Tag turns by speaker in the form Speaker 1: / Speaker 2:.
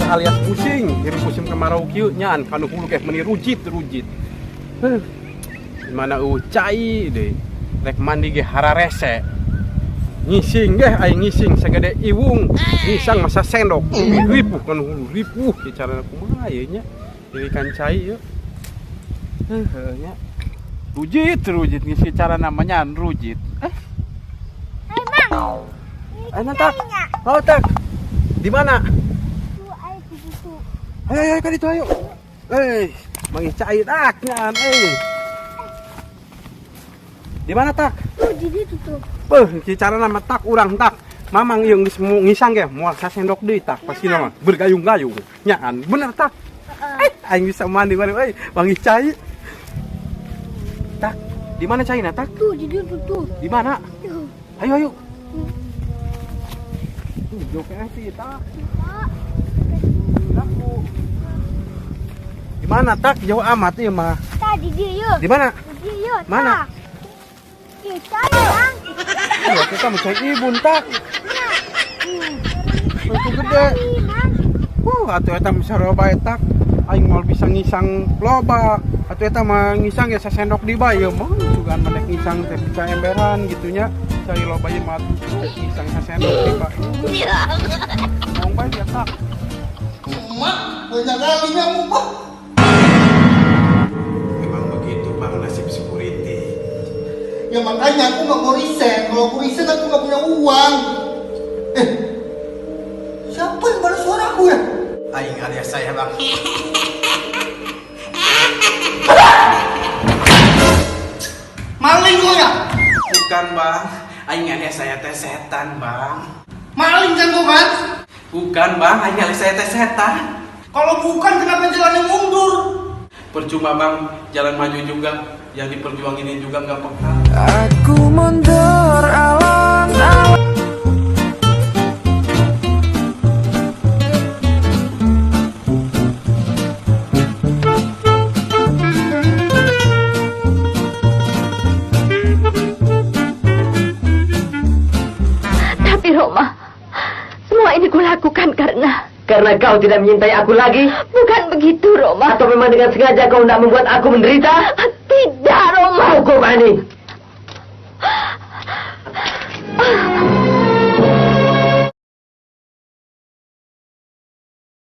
Speaker 1: Alias pusing, hirup musim kemarau kieu nyaan kanu hulu keh meni rujit-rujit. Huh. Mana eueuh cai deui. Rek mandi ge hararese. Ngising geh aing ngising sagede iwung, ngisang masa sendok. Ripuh kanu hulu, ripuh ieu carana kumaha ieu nya. Lilikan cai ieu. Heuh nya. Rujit, rujit ngisi cara namanya rujit.
Speaker 2: Hai, Mang.
Speaker 1: Ayo tak. Oh tak. Di mana? Ayo ayo kan itu ayo. Mangi cai tak nyan euy. Di mana tak?
Speaker 2: Tuh di situ tuh.
Speaker 1: Beuh, cara nama tak urang tak. Mamang ieu geus ngisang ge moal sasendok deui tak pasti nama bergayung-gayung. Nyaan bener tak? Aing bisa mandi mari euy, mangi cai. Tak, di mana caina tak?
Speaker 2: Tuh di situ tuh.
Speaker 1: Di mana?
Speaker 2: Tuh.
Speaker 1: Ayo ayo. Tuh, joknya sih tak. Di mana tak? Jauh amat ieu mah.
Speaker 2: Tadi dia ya.
Speaker 1: Di mana?
Speaker 2: Di dia.
Speaker 1: Mana?
Speaker 2: Kita Bang.
Speaker 1: Iya, kita mau cari ibun tak. Itu gede. Atuh eta mah sarua bae tak. Aing moal bisa ngisang loba. Atuh eta mah ngisang ya sasendok di bae ieu mah. Sugan mah ngisang teh bisa emberan gitu nya. Cari loba ieu mah ngisang sasendok di bae. Ngomong bae dia tak.
Speaker 3: Mak, banyak kali nyamuk, Pak.
Speaker 1: Memang begitu Bang nasib security.
Speaker 3: Ya makanya aku nggak mau resign. Kalau aku resign aku nggak punya uang. Siapa yang balas suara aku ya?
Speaker 1: Aing alias saya Bang.
Speaker 3: Maling kau ya?
Speaker 1: Bukan Bang, aing alias saya teh setan Bang.
Speaker 3: Maling kan kau kan?
Speaker 1: Bukan Bang, aing alias saya teh setan.
Speaker 3: Kalau bukan kenapa jalannya mundur?
Speaker 1: Percuma Bang, jalan maju juga, yang diperjuanginin juga nggak peka.
Speaker 4: Aku mundur alon-alon.
Speaker 5: Tapi Roma, semua ini kulakukan karena
Speaker 6: kau tidak menyintai aku lagi?
Speaker 5: Bukan begitu, Roma.
Speaker 6: Atau memang dengan sengaja kau tidak membuat aku menderita?
Speaker 5: Tidak, Roma.
Speaker 6: Cukup, Ani.